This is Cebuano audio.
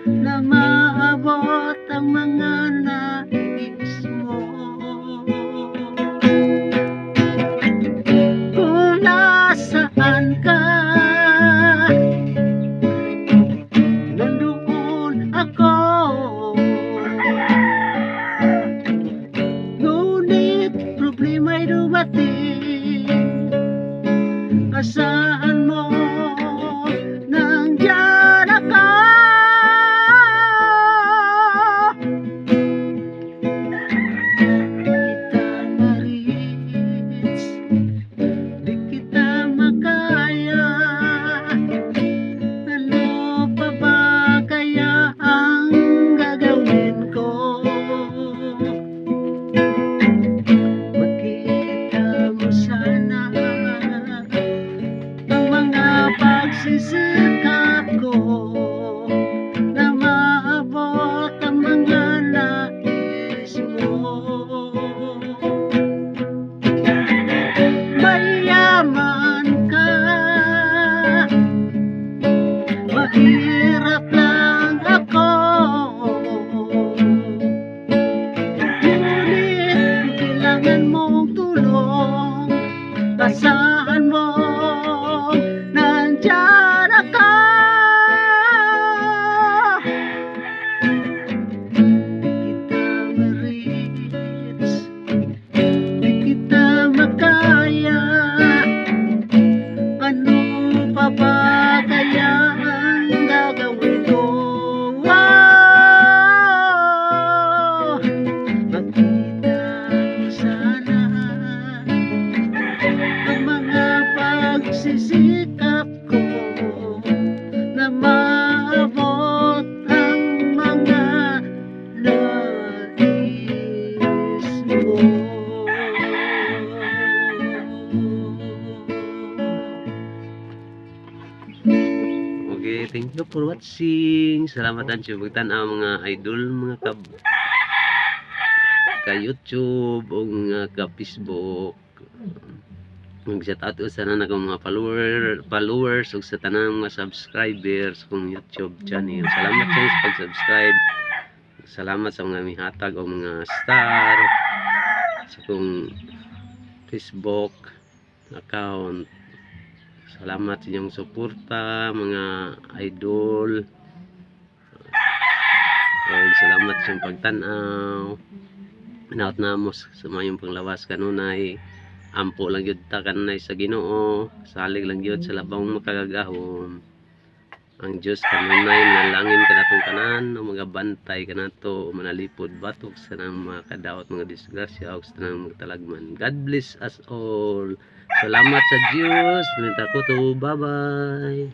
na maabot ang mga nais mo. Kung nasaan ka, nandoon ako. Ngunit problema'y dumating, asahan mo nandyan ako. Di kita ma-reach, di kita makaya. Ano pa ba kaya ang gagawin ko? Makita mo sana ang mga pagsisikap ko na maabot ang mga nais mo. Mayaman ka, mahirap lang ako. Ngunit kailangan mong tulong, asahan mo nandyan ako. Di kita ma-reach, di kita makaya. Ano pa ba kaya ang gagawin ko? Oh, makita mo sana ang mga pagsisikap ko na maabot ang mga nais mo. Okay, thank you for watching. Salamat ang pagtan-aw, mga idol, mga ka YouTube o mga ka Facebook. Mag-shout out sa tanan akong mga followers ug sa tanang mga subscribers kong YouTube channel. Salamat sa pag-subscribe. Salamat sa mga mihatag o mga star sa kong Facebook account. Salamat sa inyong suporta, mga idol. Og salamat sa inyong pagtan-aw. Hinaot namo sa mayong panglawas kanunay. Ampo lang gyud ta kanunay sa Ginoo. Salig lang gyud sa labawng makagagahom. Ang Dios kanunay nalangin kanatong tanan o mga bantay kanato o manalipod batok sa nang mga kadaot, mga disgrasya o sa tanang mga talagman. God bless us all. Salamat sa Dios. Nita ko to. Bye-bye.